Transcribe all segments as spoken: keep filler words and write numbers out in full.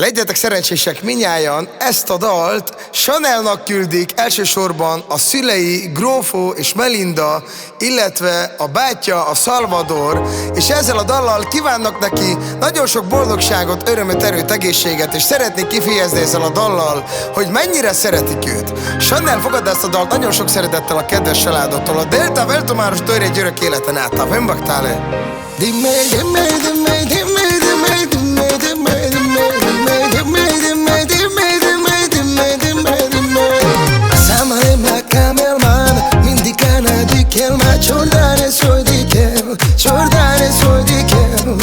Legyetek szerencsések mindnyájan, ezt a dalt Chanelnak küldik elsősorban a szülei, Grófó és Melinda, illetve a bátyja, a Salvador, és ezzel a dallal kívánnak neki nagyon sok boldogságot, örömöt, erőt, egészséget, és szeretnék kifejezni ezzel a dallal, hogy mennyire szeretik őt. Chanel, fogadd el ezt a dalt nagyon sok szeretettel a kedves családottól, a Delta Veltomáros Toire Györök életen át. Vembak tále. Dime, dime, dime, dime, dime, dime, dime, dime, dime, dime, dime, dime, dime, dime, dime, dime. Asama ema kamelman, mindikana dikelma, Jordane soy dikel, Jordane soy dikel.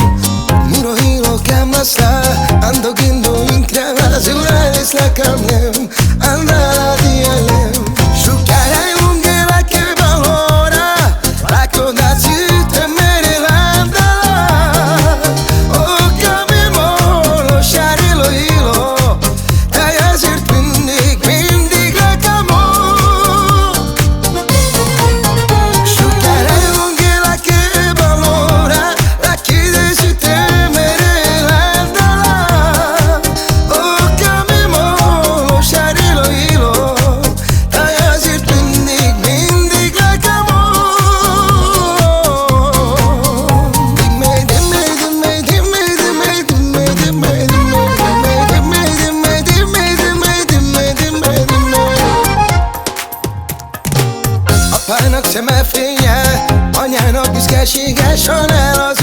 Muro hilo kamasa, ando gindo inkrama, zurales la kamnem, anda dialem. Shukarai ungela ke balora, la koda si te mere landala. O kamimo lo sharilo ilo, taya zir pindik pindik la kamo. Shukarai ungela ke balora, la kide si te mere landala. O kamimo lo sharilo ilo, Apának szeme fénye, anyának büszkesége, Chanel az